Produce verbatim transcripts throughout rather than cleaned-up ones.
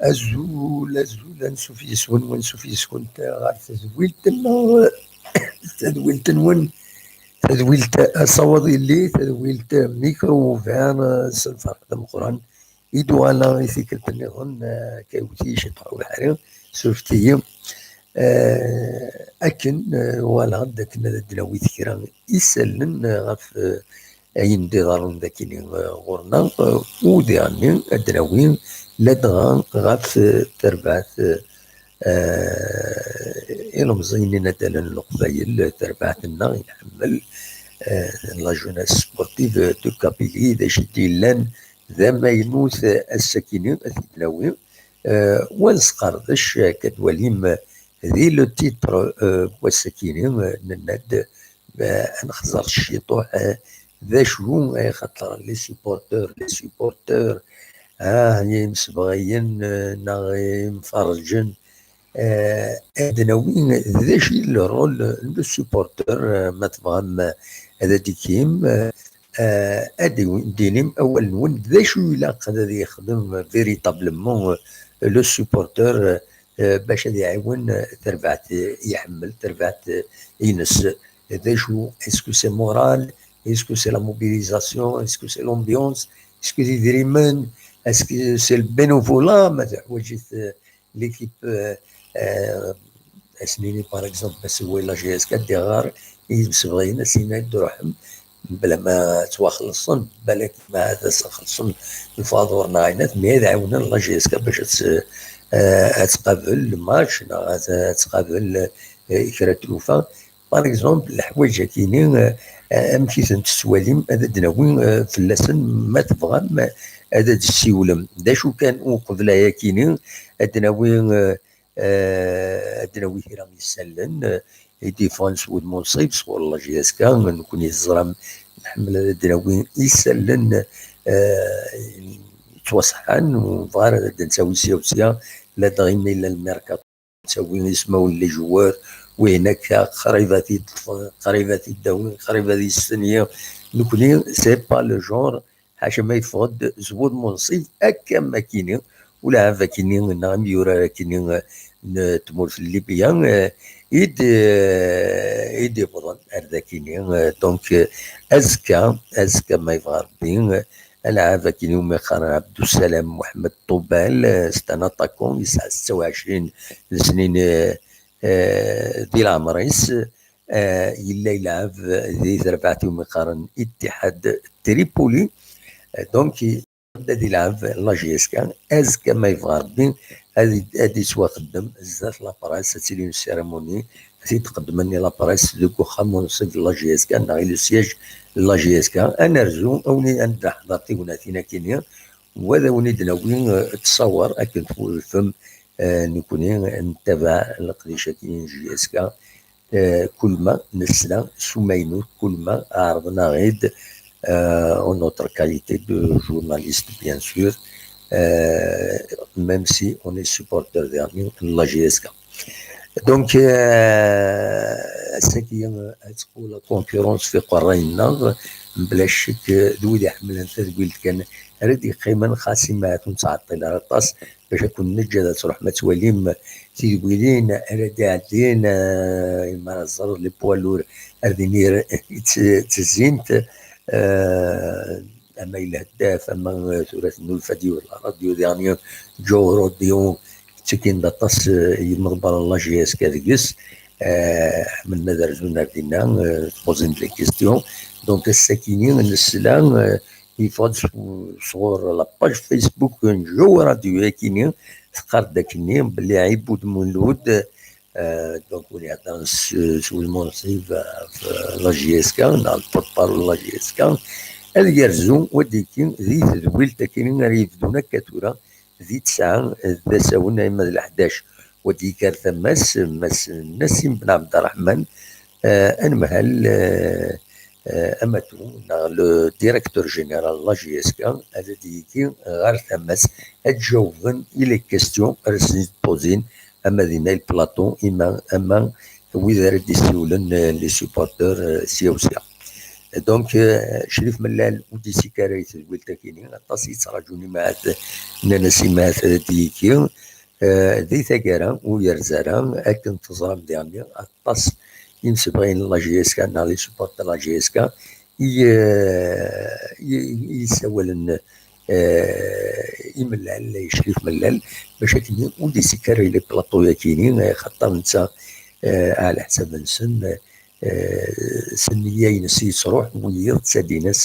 Azul, azul, ansuf yes-wen, wansuf yes-kent ɣer tedwilt-nneɣ, tadwilt-nwen, tadwilt asawaḍ illi, tadwilt Micro Ouvert, s lferḥ d ameqqran i d-uɣaleɣ i tikkelt nniḍen, eh, akka iwet-iyi ciṭuḥ ubeḥri, surfet-iyi. Eh, akken, eh, uɣaleɣ-d akken ad d-nawi kra isallen, eh, ɣef, eh, ayen d-iḍerrun dagini, eh, ɣur-neɣ, eh, u diɣenni ad d-nawi ladɣa ɣef, eh, terbaɛt, eh, eh, ilemẓiyen inaddalen n Leqbayel, eh, terbaɛt-nneɣ i nḥemmel, eh, la jeunesse sportive de Kabylie, d acu i d-yellan d amaynut, eh, ass-akini ad t-id-nawi, eh, wa nesqerdec, eh, akka twalim, eh, di le titre, eh, n wass-akini, eh, nenna-d, eh, ad nexẓer ciṭuḥ, eh, d acu, eh, xaṭer les supporteurs, les supporteurs, ah, imsebɣiyen, eh, neɣ imferrǧen, eh, ad d-nawi d acu i le rôle n le supporteur, eh, ma tebɣam, eh, ad d-ikim, eh, eh, ad d-inim awal-nwen d acu ilaq ad yexdem véritablement, eh, le supporteur, eh, bac ad iɛiwen, eh, terbaɛt, eh, iḥemmel, terbaɛt, eh, ines. D acu, est-ce que c'est moral? Est-ce que c'est la mobilisation? Est-ce que c'est l'ambiance? Est-ce que d idrimen? Est-ce que c'est le bénévolat? Ma teḥwaǧ-it, eh, l'équipe, eh, eh, ad s-nini, par exemple, ma sewway la J S K, ad d-iɣer i yimsebɣiyen, ad s-yini ad d-ruḥem, mebla ma ttwaxellṣen, balak ma ad as-xellṣen lfaḍur neɣ ayen, mi ad ɛiwnen la J S K bac ad tt-, eh, ad tqabel le match, neɣ ad, ad tqabel, eh, kra n tlufa. Par exemple, leḥwayeǧ-akini, eh, amek i tent-tettwalim, ad d-nawi, eh, fell-asen, ma tebɣam, eh, ad d-tessiwlem. D acu kan uqbel ayakini, ad d-nawi, eh, eh, ad d-nawi kra n yisallen, eh, i d-yeffɣen s wudem unṣib sɣur la J S K, nekkni teẓram nḥemmel ad d-nawi isallen, eh, yettwaṣeḥḥan, u nebɣa ara ad d-ntawi sya u sya, ladɣa imi yella lmirkaṭu, nettawi ismawen n les joueurs, wihin akka, qrib ad t-id-ṭṭfen, qrib ad t-id-awin, qrib ad yestenyi. Nekkni, c'est pas le genre, ḥaca ma yeffeɣ-d s wudem unṣib akka am akini, u lɛab akini, neɣ imyurar akini n tmurt n Libya, eh, i d-, eh, i d-iwwḍen ar dakini. Eh, donc, eh, azekka, azekka ma yebɣa Rebbi, eh, alɛab akini umi qqaren Abdussalam Mohamed Toubal, eh, c'est un attaquant, yesɛa setta u ɛecrin n snin, eh, eh, di leɛmer-is, eh, yella yelɛeb di terbaɛt umi qqaren Ittihad Tripoli. Eh, donc, ad ilɛeb la J S K, azekka ma yebɣa Rebbi, ad, ad yettwaxeddem zdat la presse, ad tili une cérémonie, ad t-id-qeddmen i la presse deg uxxam unṣib n la J S K, neɣ i le siège n la J S K. Ad nerzu, ad wen-, ad d-neḥḍer tignatin akini, wa d awen-id-nawi, eh, ttṣawer akken twulfem, eh, nekkni ntabaɛ leqdic-agi n J S K, eh, kul ma nesla s umaynut, kul ma ɛerḍen-aɣ-id, eh, en notre qualité de journaliste, bien sûr, eh, même si on est supporter dernier n la J S K. Donc, euh, ass-agi, euh, ad tqu la concurrence fi qerray-nneɣ, mebla ccek, euh, d wid iḥemmlen tadwilt kan ara d-yeqqimen, xas imahat ur nettɛeṭṭil ara aṭas, bac ad ken-neǧǧ ad truḥem ad twalim tidwilin ara d-iɛeddin, euh, imi ara teẓreḍ les poids lourds ar din i tt-, ttezzint, euh, ama i lheddaf, ama, euh, tura tennulfa-d yiwet la radio dernier, Joe Rodio, ttakin-d aṭas, eh, yimeḍbaren n la J S K deg-s, eh, ḥemmlen ad rzun ar dinna, eh, posen-d les questions. Donc, ass-akini nesla, euh, yeffeɣ-d s-, sɣur la page Facebook n Joe Radio akini, teqqar-d akini belli Ɛibud Mulud, euh, donc, win iheddren s, s wudem unṣib, euh, ɣef la J S K, neɣ le porte-parole n la J S K, ad yerzu wadiki di tedwilt akini ara yebdun akka tura, di tesɛa d asawen arma d leḥdac. Wagi gar tama-s, Mass Nassim Ben Abderrahman, eh, anemhal, eh, eh, amatu, neɣ le directeur général n la J S K, ad d-yigi ɣer tama-s, ad d-jawben i les questions ara sen-id-pozin, ama dinna i le plateau, ima, ama wid ara d-issiwlen, eh, les supporters, eh, sya u sya. Donc, eh, Crif Mellal ur d-yessika ara i tedwilt akini, aṭas i yettraǧun imahat, nnan-as imahat ad d-yigi, eh, di taggara ur yerzi ara, akken teẓram diɣenni, aṭas imsebɣiyen n la J S K neɣ les supporters n la J S K i, eh, i, i yessawalen, eh, i Mellal, i Crif Mellal, bac akken ur d-yessika ara i les plateaux-yakini, eh, xaṭer netta, eh, ɛla ḥsab-nsen, eh, s nniya-ines yettruḥ, wiyiḍ ttadin-as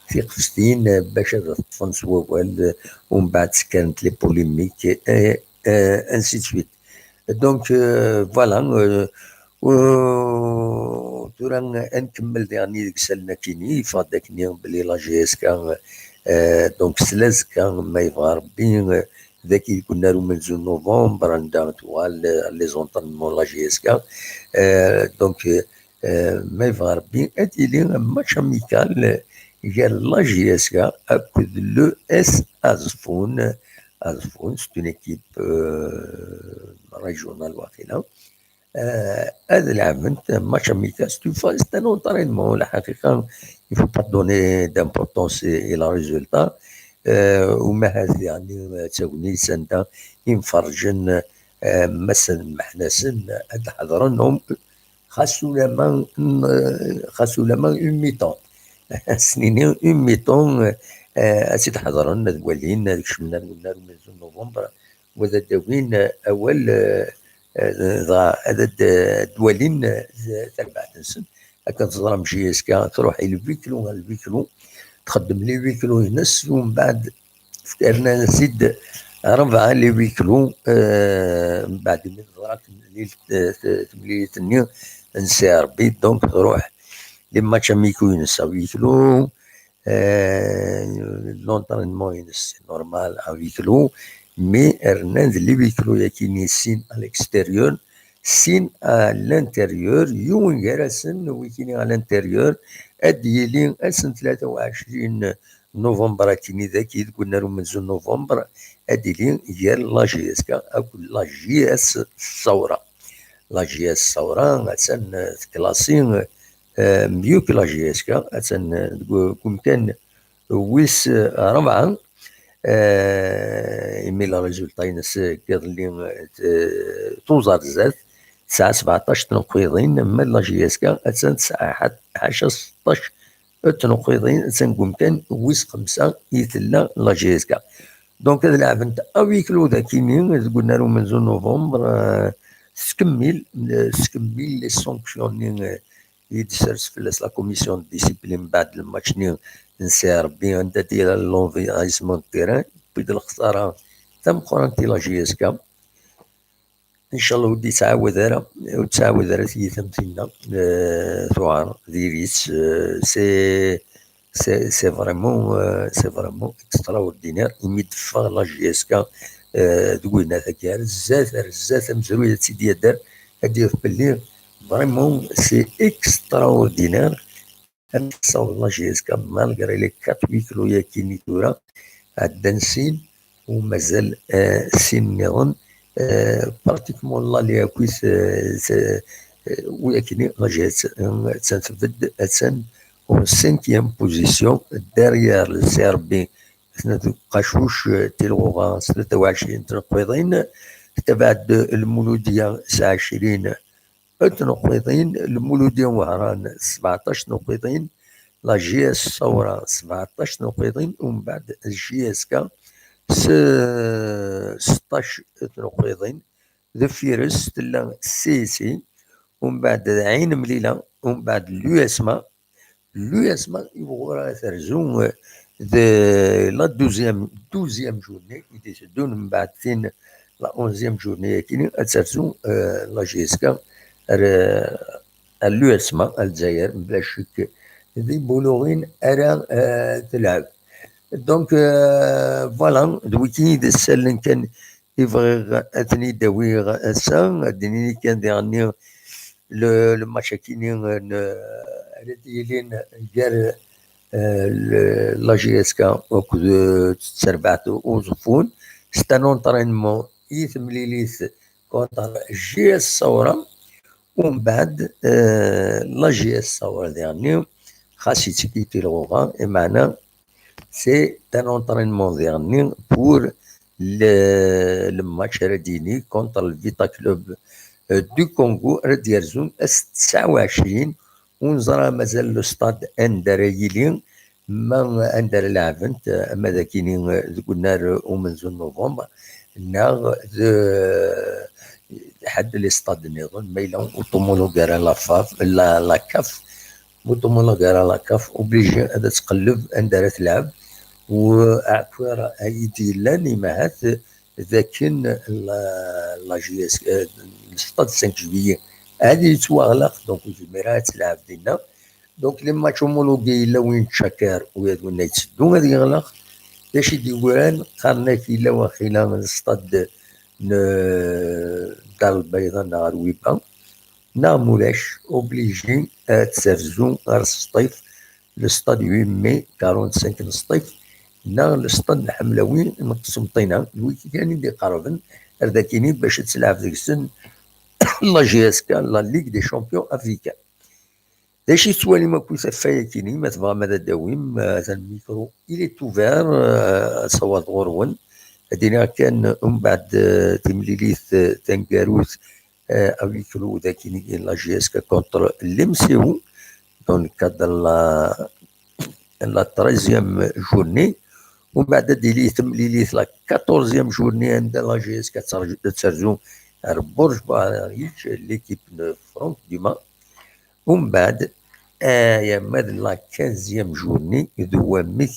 tiqeftin, eh, bac ad ṭṭfen s wawal, eh, umbeɛd sekkarent les polémiques, eh, eh, ainsi de suite. Donc, euh, voilà, euh, euh, tura ad nkemmel diɣen deg isallen akini, yeffeɣ-d akkenni belli la J S K, euh, donc s laẓekka, ma yebɣa Rebbi, euh, dagi deg unnar umenzu n novembre, anda tuɣal, euh, les entraînements n la J S K. Euh, donc, euh, ma yebɣa Rebbi, ad yili un match amical, euh, gar la J S K akked l'E S Aẓeffun. Aẓeffun, c'est une équipe, euh, régionale, waqila. Euh, ad lɛebent match amical, c'est une phase, c'est un entraînement, lḥaqiqa, il faut pas donner d'importance i, i le résultat. Euh, umahat, yeɛni, d tagnit anda imferrǧen, euh, Mass Meḥnasen ad d-ḥeḍren, um, xas ulama, mm, xas ulama une mi-temps. Ad s-nini une mi-temps, euh, ad tt-id-ḥeḍren, ad walin, ad kecmen ar unnar umenzu n novembre, wa ad d-awin, euh, awal, euh, euh, dɣa ad d-, ad d-walin, euh, tarbaɛt-nsen. Akken teẓram, J S K truḥ i le huis clos, ɣer le huis clos, txeddem les huis clos-ines, umbeɛd rnan-as-id rebɛa les huis clos, euh, mbeɛd mi teḍra temlilit, euh, temlilit-nni n Sidi Ṛebbi, donc truḥ les matchs amicaux-ines à huis clos, euh, l'entraînement-ines, c'est normal, à huis clos, mais rnan-d les huis clos-yakini, sin à l'extérieur, sin à l'intérieur, yiwen gar-asen, wikini à l'intérieur, ad d-yili ass n tlata u ɛecrin novembre akini dagi, deg unnar umenzu n novembre, ad d-yili gar la J S K akked la J S Ssawra. La J S Ssawra, attan, euh, tklasi, euh, mieux que la J S K, attan, euh, deg, deg umkan wis, euh, rebɛa, euh, imi le résultat-ines, euh, deg iḍelli, euh, t-, tuẓa ar zdat, tesɛa sebɛeṭṭac tneqqiḍin, ma d la J S K attan tesɛa ḥa-, ḥaca seṭṭac tneqqiḍin, attan deg umkan wis xemsa i tella la J S K. Donc, ad lɛebent à huis clos dagini, deg unnar umenzu n novembre, euh, tettkemmil, euh, tettkemmil les sanctions-nni, euh, i d-tessers fell-as la commission de discipline mbeɛd lmatch-nni n Sidi Ṛebbi, anda d-yella l'envahissement de terrain, yewwi-d lexsara tameqqrant i la J S K. Ncallah ur d-yettɛawad ara, ur d-tettɛawad ara tiyita am tinna, euh, tuɛer diri-tt, euh, c'est, c'est, c'est vraiment, euh, c'est vraiment extraordinaire. Imi d-teffeɣ la J S K, euh, deg winat-agi, ar zdat, ar zdat, amezruy ad tt-id-yadder, ad d-yaf belli, vraiment, c'est extraordinaire. Ad tessaweḍ la J S K, malgré les quatre huis clos-yakini tura, ɛeddan sin, u mazal, euh, sin nniḍen, euh, pratiquement l'aller akkit, euh, t-, euh, u akini la J S K, euh, attan tbedd, attan en cinquième position, derrière le Sidi Ṛebbi, snat uqacuc, euh, tilɣuɣa, snat u ɛecrin tneqqiḍin, tebɛed Lmuludiya s ɛecrin tneqqiḍin, Lmuludiya Wehran s sebɛeṭṭac tneqqiḍin, la J S Ssawra s sebɛeṭṭac tneqqiḍin, umbeɛd J S K s seṭṭac tneqqiḍin, deffir-s tella C S I, umbeɛd Ɛin Mlila, umbeɛd l'U S M A, l'U S M A i wuɣur ara terzu, euh, de la douzième, douzième journée i d-iteddun, mbeɛd tin la onzième journée-agi ad terzu, euh, la J S K ar, ar l'U S M A, ar Lezzayer, bla ccek, d ibuluɣin ara, euh, telɛeb. Donc, euh, voilà, d wigi i d isallen kan i bɣiɣ ad ten-id-awiɣ ass-a. Ad d-nini kan diɣenni le, le match-agi-nni n, ara d-yilin gar, euh, le, la J S K akked, euh, Terbaɛt Uẓeffun. C'est un entraînement i temlilit contre J S Saoura. Umbeɛd, euh, la J S Saoura diɣenni, xas yettiki tilɣuɣa, imeɛna c'est un entraînement diɣenni pour le, le match ara d-yini contre le Vita Club, euh, du Congo, ara d-yerzun ass tesɛa u ɛecrin, ur neẓra mazal le stade anda ara yili, ma anda ara lɛebent, ama d akini deg unnar umenzu n novembre, neɣ d, ḥedd les stades nniḍen, ma yella ur tumulug ara la faf, la, la caf, ur tumulug ara la caf, obligé ad tqelleb anda ara telɛeb, u aɛkwir ay d-yellan, imahat d akken la, la J S, euh, le stade cinq juillet ad yettwaɣlaq, donc ur tezmir ara ad telɛeb dinna. Donc, les matchs homologués, yella win n Tcakar, u yad winna yetteddu ad yeɣleq. D acu i d-yegran? Qqaren-ak yella waxila le stade n Dar Lbayḍa neɣ Rwiba, neɣ mulac, obligé ad terzu ar Sṭif, le stade huit mai quarante-cinq n Sṭif, neɣ le stade n Ḥemlawi n Qsenṭina, d wigi kan i d-iqerben ar dakini bac ad telɛeb deg-sen la J S K, la Ligue des Champions Africains. D acu i tettwalim akk ɣef waya-kini? Ma tebɣam ad d-tawim, euh, atan le micro, il est ouvert, euh, asawaḍ ɣur-wen. Ad d-iniɣ kan, umbeɛd, euh, timlilit, euh, taneggarut, euh, à huis clos, dakini, la J S K contre l'M C O, dans le cadre de la, la treizième journée. Umbeɛd ad d-tili temlilit, la quatorzième journée, anda la J S K ad terzu ar Burj Baharic, l'équipe de Franck Dumas. Umbeɛd, eh, ma d la quinzième journée, d wamek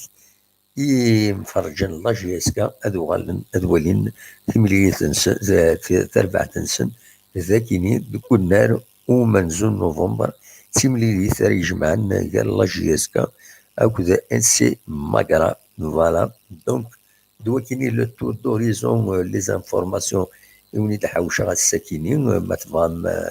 imferrǧen la J S K ad uɣalen ad walin timlilit-nsen, t-, tarbaɛt-nsen, d akini deg unnar umenzu n november, d timlilit ara ijemɛen gar la J S K akked N C Magra. Voilà, donc, d wakini le tour d'horizon, euh, les informations i wen-id-ḥawceɣ ass-akini, euh, ma tebɣam, euh,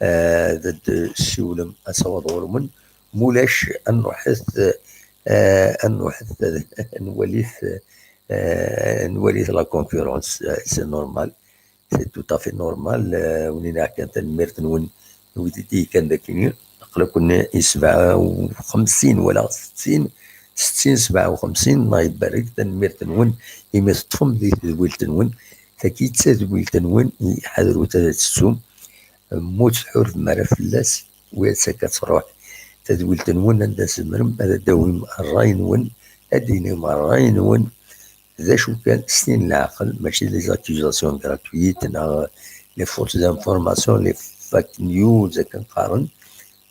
euh, ad d-ssiwlem asawaḍ ɣur-wen, mulac ad nruḥet, euh, ad nruḥet ad nwalit, euh, nwalit la concurrence, euh, c'est normal. C'est tout à fait normal. Euh, win i d-iɛekkan, tanemmirt-nwen, wid i d-yekkan dakini. Aql-aken i sebɛa u xemsin wala settin, settin, sebɛa u xemsin, Allah ibarek, tanemmirt-nwen imi teṭṭfem di tedwilt-nwen. Tagi d tadwilt-nwen, ḥadrut ad tettum. Mmut tḥurbem ara fell-as, wi ad akka truḥ tadwilt-nwen, anda tzemrem ad d-tawim ṛṛay-nwen, ad d-tinim ṛṛay-nwen, d acu kan, s tin n leɛqel, mačči les accusations gratuites, neɣ les fausses informations, les fake news, akken qqaren.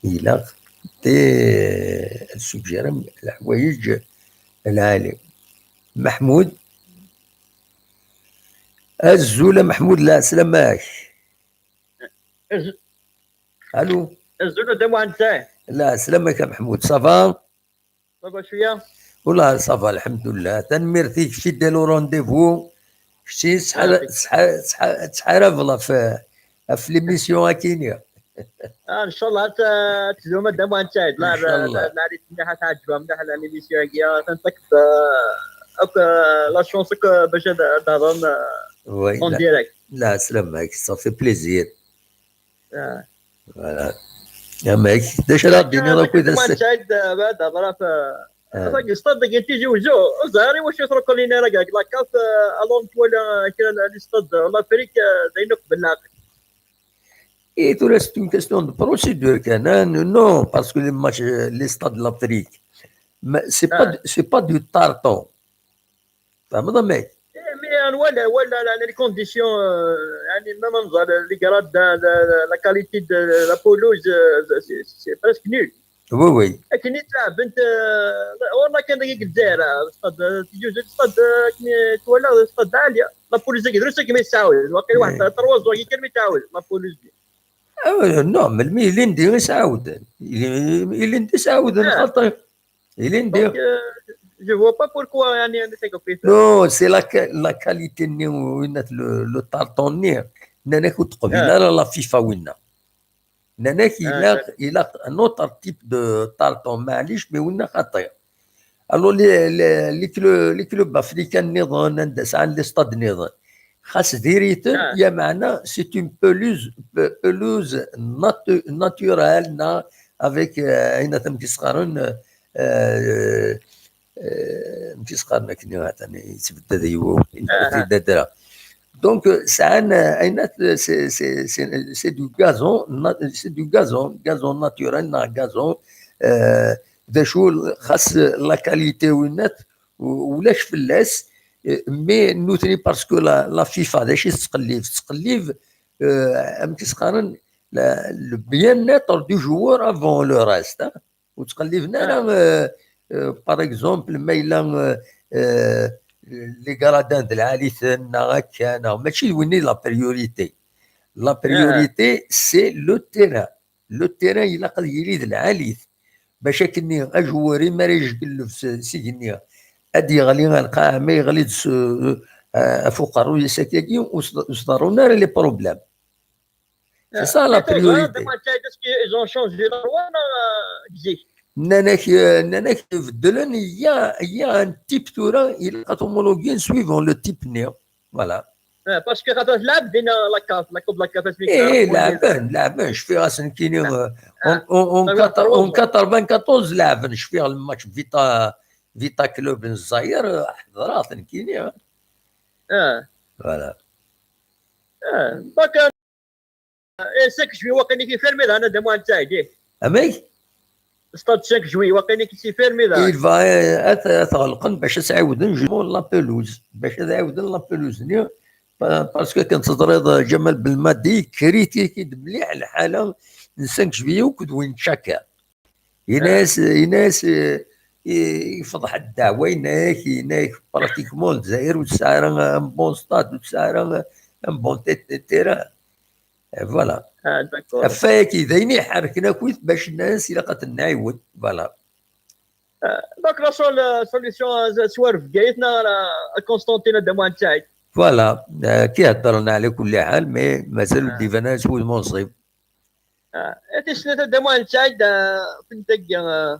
Ilaq ad suggérem leḥwayeǧ lɛali. Meḥmud. Azul a Meḥmud, lɛeslama-k. Allô. Azul a Dda Muḥend. Lɛeslama-k a Meḥmud, ça va? Ça va cwiya? Wallah, ça va, lḥemdullah. Tanemmirt-ik, fidèle au rendez-vous. Kečči tesḥa-, tesḥa-, tesḥa-, tesḥarabeḍ ɣef, ɣef l'émission-agi-nni. Ah, ncallah ad, ad tezhum a Dda Muḥend Saɛid. Ncallah. La, la, la, ad teɛǧeb mliḥ l'émission-agi. Ad tent-akk, euh, akk, euh, la chance akk, euh, bac ad, ad hedren, euh, en direct. Lɛeslama-k, ça fait plaisir. Ah. Voilà. Amek, d acu ara d-tiniḍ akk i d ass-a? Saɛid, euh, bad, bad, euh, ah. Ata deg stade dagi n Tizi Wezzu, ur ẓriɣ ara iwacu trukelin ara deg la caf, euh, alors netwala, euh, kra n les stades en Afrique, euh, d ayen akk belleɛ. Et tura, c'est une question de procédure kan, hein, non, parce que les matchs, euh, les stades de l'Afrique, mais c'est pas, ah, de, c'est pas du tartan. Tfehmeḍ amek? Eh, mais, euh, voilà, voilà, la, les conditions, euh, يعني, même نظر, les grades, la, la, la qualité de la pelouse, euh, c'est, c'est presque nul. Oui, oui. Akken i ttɛabbent, eh, ɣur-neɣ kan dagi deg Lezzayer, eh, stad, eh, tijuj, stad, eh, akken i twalaḍ, stad ɛali. La police dagi drus akken i tesɛawed. Waqil waḥed, eh, trois jours kan mi tesɛawed, la police. Ah, non, melmi ilindi i s-ɛawden. Ili-, ilindi i s-ɛawden, Ah. Xaṭi. Ilindi. Donc, euh, je vois pas pourquoi, yani, on est compris. Non, c'est la, ca- la qualité-nni, winna, le, le tartan-nni. Nnan-ak ur teqbil Ah. ara la FIFA, winna. Nnan-ak Ah, ilaq, ilaq un autre type de tartan, maɛlic, mais winna xaṭi. Alors, les, les, les clubs, les clubs africains nniḍen, anda sɛan les stades nniḍen. Xas diri-ten, Ah. ya meɛna, c'est une pelouse, pe- pelouse natu- naturelle, na, avec, euh, ayen aten qqaren, euh, euh, amek i s-qqaren akken, atan yettbeddad yiwen, Ah. Dadra. Donc, euh, sɛan, euh, ayen at-, c'est, c'est, c'est, c'est du gazon, na- c'est du gazon, gazon naturel, na gazon, euh, d acu, xas la qualité winna, u- ulac fell-as, euh, mais nutni, parce que la, la FIFA, d acu i tettqellib? Tettqellib, euh, amek i s-qqaren, la- le bien-être du joueur avant le reste, hein. Ur ttqelliben ara, Ah. euh, euh, par exemple, ma yella, euh, euh, les gradins d lɛali-ten, neɣ akka, neɣ mačči d winna i la priorité. La priorité, c'est le terrain. Le terrain ilaq ad yili d lɛali-t. Bac akken-nni, ajewwar, mi ara yejgelleb s, s igenni, ad d-yeɣli ar lqaɛa, ma yeɣli-d s, eh, ɣef uqerruy-is akkagi, ur s-, ur s-ḍerrun ara les problèmes. C'est ça la Mais tura, priorité. Dda Muḥend Saɛid, est-ce qu'ils ont changé la loi, neɣ, euh, zik? Nnan-ak, eh, nnan-ak beddlen, il y a, il y a un type tura, ilaq ad t-homologuer suivant le type-nni. Voilà. Ah, parce que xaṭer tleɛɛeb dinna la CAF, la Coupe de la CAF, asmi Eh, leɛben, leɛben, cfiɣ-as nekkini, eh, en, en, en Ah, quatre- trois en ans. quatre-vingt-quatorze leɛben, cfiɣ le match Vita, Vita Club n Zzayer, eh, ḥeḍreɣ-t nekkini, eh. Ah, Voilà. ah, donc, euh, et cinq juillet, waqil i fermé daɣen, Dda Muḥend Saɛid, eh. Amek? Stade cinq juillet, waqil i fermé daɣen. Il va, eh, ad, ad t-ɣelqen bac ad s-ɛiwden justement la pelouse, bac ad ɛiwden la pelouse-nni, pa- parce que akken teẓriḍ, eh, Ǧamal Belmadi critique-id mliḥ lḥala n cinq juillet akked win n Tchaka. Yenna-as, yenna-as, eh, i- ifeḍḥ ddeɛwa, yenna-ak, yenna-ak pratiquement Lezzayer ur tesɛi ara un bon stade, ur tesɛi ara un bon te- te- terrain. Eh, voilà. Ah, d'accord. Ɣef wayagi, d ayen iḥerken akkit bac nnan-as ilaq ad ten-nɛiwed. Voilà. Donc, la sol-, solution, euh, soit Bgayet, neɣ, euh, Constantine, Dda Muḥend Saɛid. Voilà. Eh, ki heddren ɛla kulli ḥal, mais mazal ur d-iban ara s wudem unṣib. Ah, et tis-snat, Dda Muḥend Saɛid, euh, fintagi, euh,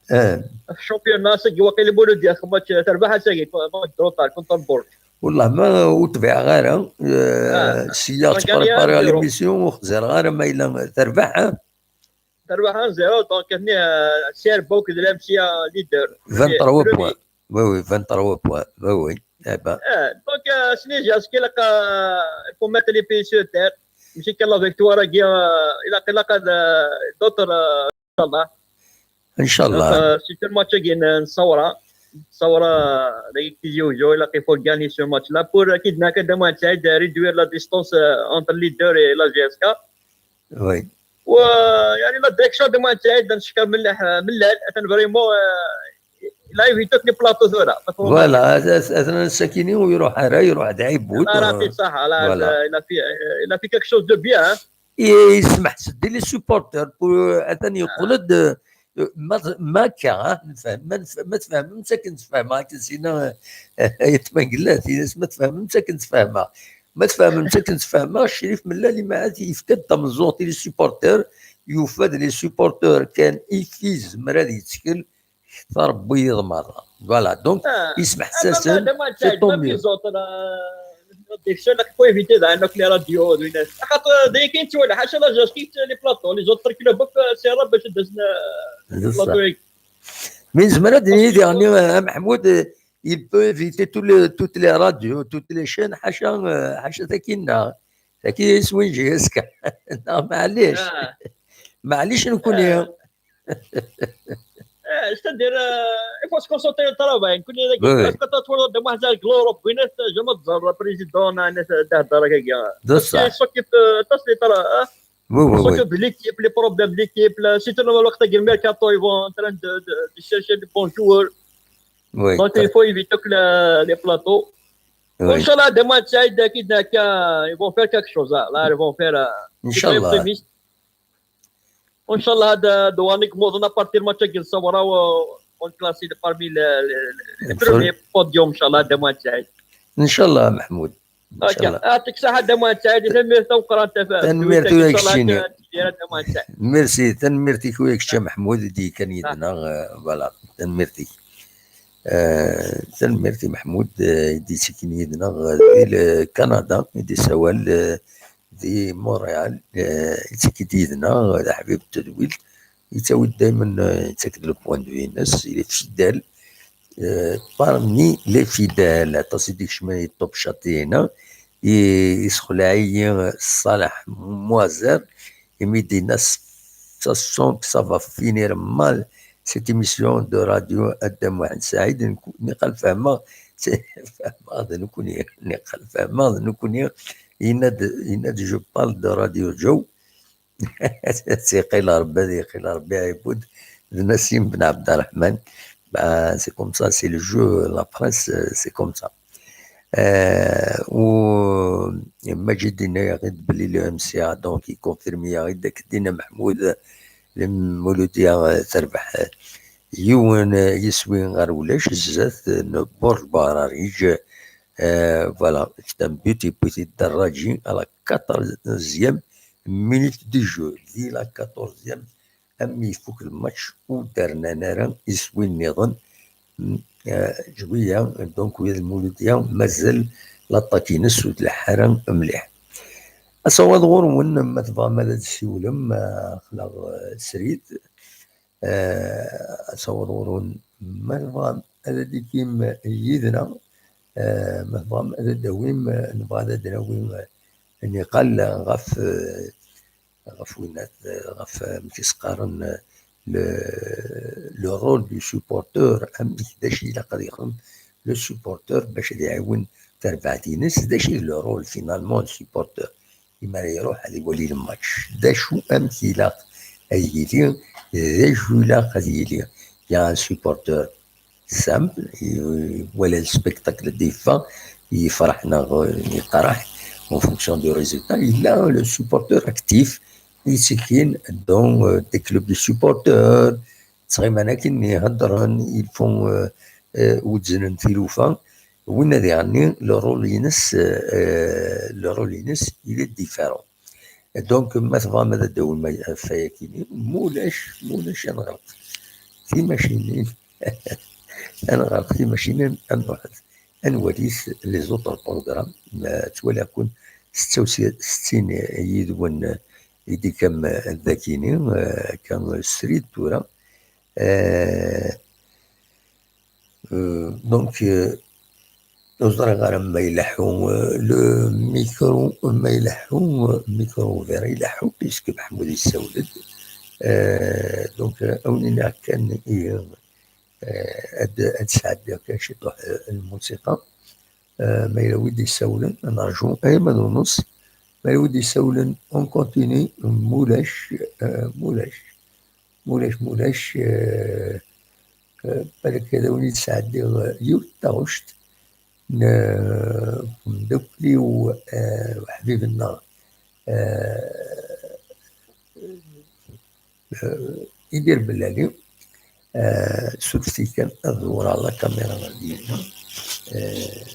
Eh. Championnat, seg waqil Mulud, match, euh, terbaḥ ass-agi, match draw contre Bourg. Wallah, ma ur tbiɛeɣ ara, eh, Ah. Sya Donc, ttpréparer un zéro. L'émission, ur xzireɣ ara ma yella terbaḥ, eh? Terbaḥ un zéro, donc, ni, euh, C R Bourg d l'M C A leader. Vingt-trois Premier. Points. Oui, oui, vingt-trois points. Oui, oui. Eh ben. Eh, donc, euh, Snija, est-ce qu'il a, euh, il faut mettre les pieds sur terre. Mačči kan la victoire, euh, il a, il a, euh, d'autres, euh, Inch'Allah. Inch'Allah. Euh, c'est un match qui est un Saoura. Saoura, il faut gagner ce match-là. Pour, euh, kidnapper Dda Muḥend Saɛid, euh, réduire la distance, euh, entre le leader et la J S K. Oui. و، يعني، la direction de Dda Muḥend Saɛid, نشكر من ال-، من الآن، أتن vraiment, euh, il a évité tous les plateaux ثورة. Voilà, أثناء السكيني ويروح على، يروح دعيبوت. لا، لا، في صح، لا، Voilà. il a fait, il a fait quelque chose de bien, hein. يسمح سدي les supporters pour أثناء يقول د-، ما، ما كان، ها، نفهم، ما نف-، ما تفهمش، كنت فاهمة، كنت سينا، يتمنقلات، ما تفهمش، كنت فاهمة. ما تفهمش، كنت فاهمة، الشريف من لا اللي ما عاد يفكد تمزوط les supporters، يفاد les supporters كان إيكيز مراد يتسكل، ثار بيض مرة. Voilà, donc، آه. يسمح أما ساسن، Dda Muḥend c'est Saɛid, tant ما في mieux. زوط، أنا، ديك الشيء اللي كيفيتي ذا، أنك لي راديو، دوينات. خاطر دايما كاين شي ولا حاجة، لا جاش كي les plateaux، les autres clubs في سيارة باش دزنا C'est ça. plateau. Mais زعما هاد النية ديالني، آه، محمود، آه، il peut éviter tous les, toutes les radios, toutes les chaînes، حاشا، آه، حاشا تاكينا. تاكي سوين جي اس كا. لا، معليش. آه. معليش نكون آه. آه، c'est-à-dire, آه، il faut se concentrer au travail. نكون هذاك Oui, oui. الوقت كتطور قدام واحد زي الكلوروب، وين جا ما تزور président، أنا تهضر هكاكا. بصح. سوكيب، آه، تصلي ترى، آه. Oui, oui, oui. Surtout l'équipe, les problèmes de l'équipe, là, surtout dans le mercato, ils vont en train de, de, de chercher des bons joueurs. Oui. Donc, il faut éviter que le- les plateaux. Oui. Inch'Allah, demain, ça, ils vont faire quelque chose. Là, là, ils vont faire. Euh, إن شاء الله. Inch'Allah, هاد دوانيك موضنا بارتي الماتش كي نصورها و ونكلاسي parmi les premiers podiums إن شاء الله دموان سعيد. إن شاء الله محمود. إن شاء الله. يعطيك الصحة دموان سعيد، تنميرت وقرا انت. تنميرت وياك الشيني. دموان سعيد. Merci, تنميرتي وياك الشيخ محمود دي كان يدنا، آه، voilà، تنميرتي. آه، تنميرتي محمود، آه، دي سكن يدنا، آه، دي كندا، دي سوال، آه، دي مونريال، آه، يتسكد يدنا، هذا حبيب التدويل، يتاود دايما، آه، يتاكد لو بوان دو في الناس، إلي في الشدال. آه، parmi les fidèles، عطاس يديك شمال يطوب شاطينا، ي-، يسخلعي صالح موازر، يميدينا س-، ça sent que ça va finir mal, cette émission de radio أدم واحد سعيد، نكون نقل فهمة، فهمة هذا نكون نقل فهمة هذا نكون يناد، يناد جو بال دو راديو جو. سيقيل ربي، هذه يقيل ربي عيبود. نسيم بن عبد الرحمن. Bah, c'est comme ça, c'est le jeu, la presse, euh, c'est comme ça. آه، و مجد ينايا غير بلي لو ام سي ا دونك يكونفيرمي غير داك الدين محمود المولوديه تربح يون يسوي غير ولاش زات نبور باراريج. آه، voilà، كتب بيتي بيتي الدراجي على كاتورزيام مينيت دي جو دي لا كاتورزيام. أم يفك الماتش ودارنا نارا يسوي النظام. آه، جوية دونك ويا المولودية مازال لاطاكينس ود الحارة مليح. أصوات غورون ما تبغى ما تسيولم، آه، خلا، آه، سريد. آه، أصوات غورون ما تبغى هذا ديكيم يدنا. آه، ما تبغى هذا داويم، آه، نبغى هذا داويم، آه، نقال غف، آه، غف وينات، غف مكيسقارن le, le rôle du supporteur، أمك داش إلا قد يخدم le supporteur باش يعاون تربعتينس، داش le rôle finalement le supporteur. إما يروح هذا يولي الماتش، داشو أمك إلا أيلي، داشو إلا قد يلي. يا supporteur simple، ي-، ولا السبيكتاكل ديفا يفرح نغ-، يقرح en fonction du résultat. Il a le supporteur actif، يسكن dans des clubs de supporteurs. تسغي معنا كي يهضرن، ils font، آه، آه، وتزنن تيلوفا. وين هذه يعني le rôle ينس، آه، le rôle ينس il est différent. دونك ما تبغى ما تداول ما فياكيني مولاش، مولاش نغلق في ماشينين. نغلق في ماشينين نروح نوليس لي زوتر بروغرام. تولى كون ستة وستين يدون يدي كم ذاكيني، آه، كان سريد دورة. آه، آه، دونك، آه، وزرغ ما يلحو، آه، لو ميكرو ما يلحو، آه، ميكرو فير يلحو، بيسك محمود يسولد. آه، دونك، آه، أولينا كان إيه، آه، أد-، أد سعد كان شي طوح، آه، الموسيقى. آه، ما يلوي دي سولن، نرجو أي ما نونس. ما يلوي دي سولن، اون كونتيني، مولاش، آه، مولاش. مولاش، مولاش، آه، آه، بالك هذا وين يتسعدي، آه، يوت طاوشت. ن-، مدوكلي و، آه، وحبيبنا، آه، آه، يدير بلالي. آه، سوتي كان الدور على كاميرا ديالنا. آه،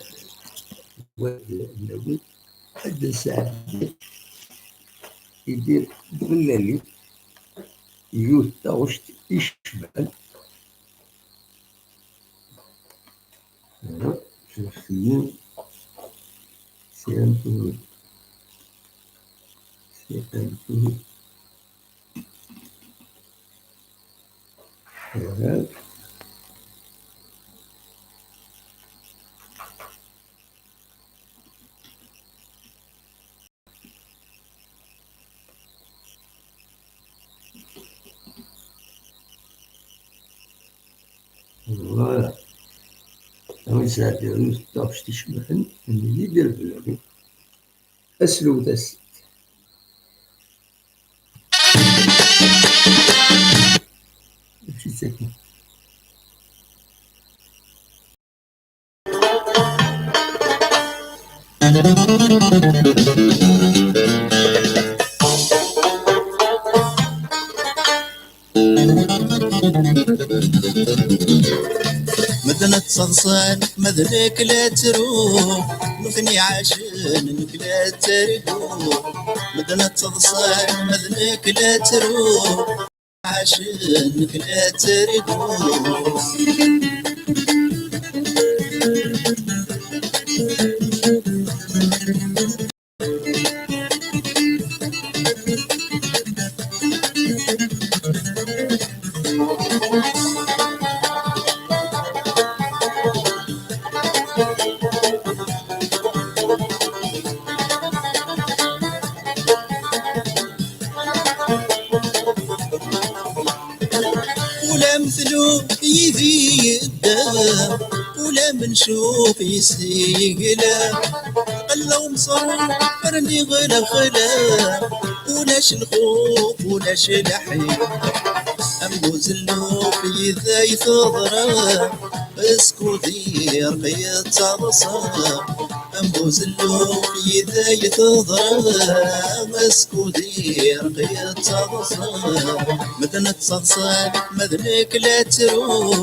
واد النبي، هاد الساعة يدير بلالي. يوث طاوشت يشبعل. شوف سيين. سي ان بو. سي ان بو. Voilà. Awi sɛeddi ur tettaɣ ticemmaɛin n yidir fell-awen. Aslewt-as. Mačči d tagi. Medden ad ttaḍsan, ma d nekk la ttruɣ. Nutni ɛacen, nekk la ttarguɣ. Medden ad ttaḍsan, ma d nekk la ttruɣ. Ɛacen, nekk la ttarguɣ. Ula am tlu yid-i yedda, ula am ncuf yis-i yegla. Qella umṣer rniɣ lexla, ulac lxuf, ulac leḥya. Am uzelluf yid-i ay teḍra, Skud irq yettaḍsa, am uzelluf yid-i ay teḍra, skud irq yettaḍsa. Medden ad ttaḍsan, ma d nekk la ttruɣ.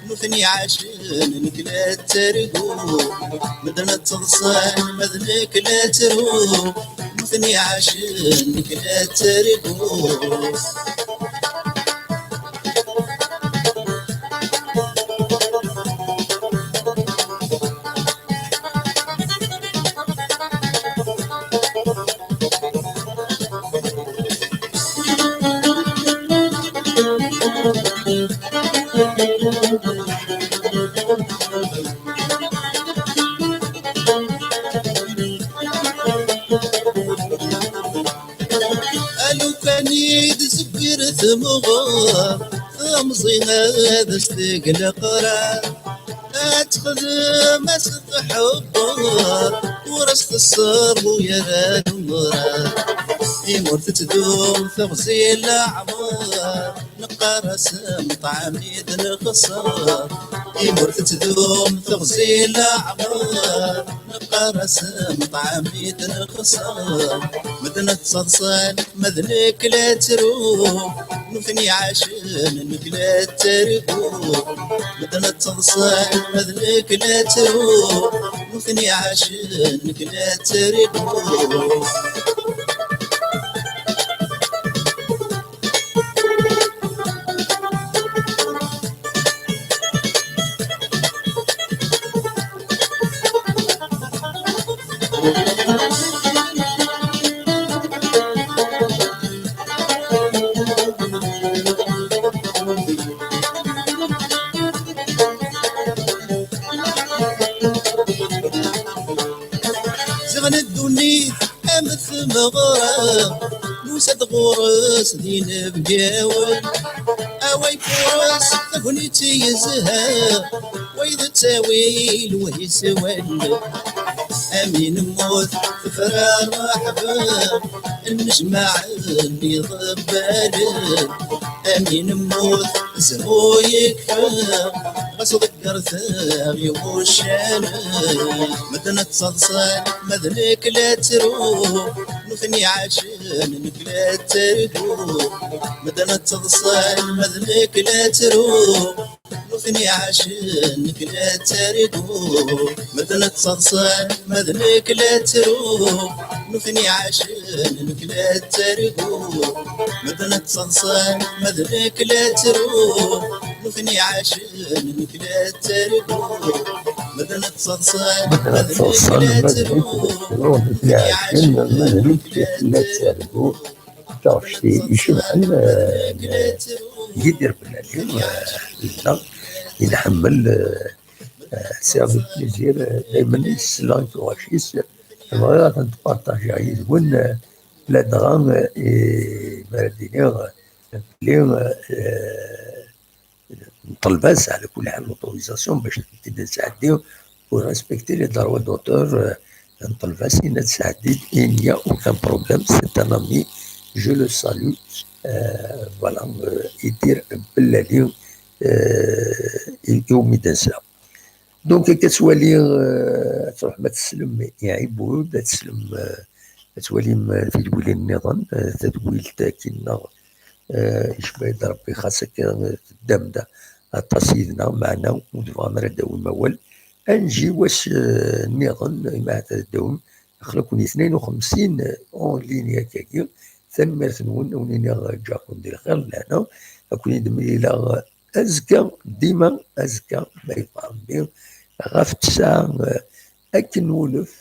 Nutni ɛacen, nekk la ttarguɣ. Medden ad ttaḍsan, ma d nekk la ttruɣ. Nutni ɛacen, nekk la ttarguɣ. Alukan i d-tezwir temɣer, temẓi ad as-teg leqrar. Ad texdem, ad s-tḥebber, ur as-tesserɣ ur yerra lemrar. Imi ur tettdum teɣzi leɛmer, neqqar-as mṭɛam i d-nexṣer. Imi ur tettdum teɣzi leɛmer, neqqar-as mṭɛam i d-nexṣer. Medden ad ttaḍsan, ma d nekk la ttruɣ. Nutni ɛacen, nekk la ttarguɣ. Medden ad ttaḍsan, ma d nekk la ttruɣ. Nutni ɛacen, nekk la ttarguɣ. Ziɣen ddunit am tmeɣra, nusa-d ɣur-s d inebgawen. Away ɣur-s tagnit yezha, way d ttawil, way s wallen. Am inemmut tefra rreḥba, nnejmaɛen iḍebbalen. Am inemmut zhu yekfa, ɣas ḍegger-t i wuccanen. Medden ad ttaḍsan, ma d nekk la ttruɣ. Nutni ɛacen, nekk la ttarguɣ. Medden ad ttaḍsan, ma d nekk la ttruɣ. Nutni ɛacen, nekk la ttarguɣ. Medden ad ttaḍsan, ma d nekk la ttruɣ. Nutni ɛacen, nekk la ttarguɣ. Medden ad ttaḍsan, ma d nekk la ttruɣ. Nutni ɛacen, nekk la ttarguɣ. Medden ad ttaḍsan, ma d nekk la ttruɣ. Nutni ɛacen, ma d nekk la ttarguɣ. Taɣect icebḥen, eh, Yidir Ben Ali, eh, yella, i nḥemmel, eh, eh, c'est avec plaisir, eh, daymen i s-selleɣ i tuɣac-is, bɣiɣ ad tent-partagiɣ yid-wen, eh, ladɣa, eh, i, mi ara d-iniɣ, eh, belli, eh, nṭelb-as, ɛla kulli ḥal, l'autorisation bac ad tent-id-nesɛeddi pour respecter les droits d'auteur, euh, nṭelb-as, yenna-d Saɛdid, il n'y a aucun problème, c'est un ami, je le salue, Euh, voilà, euh, Idir Bellali, euh, i, iwumi d-nesla. Donc, akka tettwali, euh, ad tṛuḥem ad teslem i Ɛibud, ad teslem, euh, ad twalim, euh, tidwilin nniḍen, euh, tadwilt akkin-nneɣ, euh, icba-d Ṛebbi, xas akka, euh, teddam-d aṭas yid-neɣ, meɛna ur tebɣam ara ad d-tawim awal. Ad nji wass, euh, nniḍen, ma ad d-tawim, aql-aken i tnayen u xemsin en ligne akkagi. Tanemmirt-nwen, ad wen-iniɣ ǧǧaɣ-ken di lxir, lehna, ad ken-id-mlileɣ azekka, dima azekka, ma yebɣa Ṛebbi, ɣef ttesɛa, eh, akken nwulef,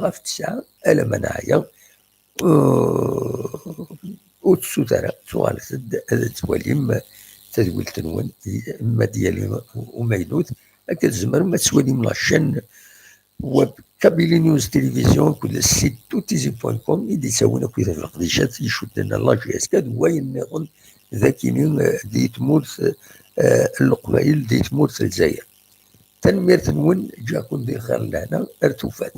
ɣef ttesɛa, alamma neɛya. Eh, ur tessut ara, tuɣalet-d ad twalim tadwilt-nwen, ma d yali umaynut, akka tzemrem ad twalim la chaîne web Kabylie News Télévision akked site toutizi point com i d-yettawin akk leqdicat icudden la J S K d wayen nniḍen d akini, eh, di tmurt, eh, n Leqbayel, di tmurt n Lezzayer. Tanemmirt-nwen, ǧǧiɣ-ken di lxir n lehna, ar tufat.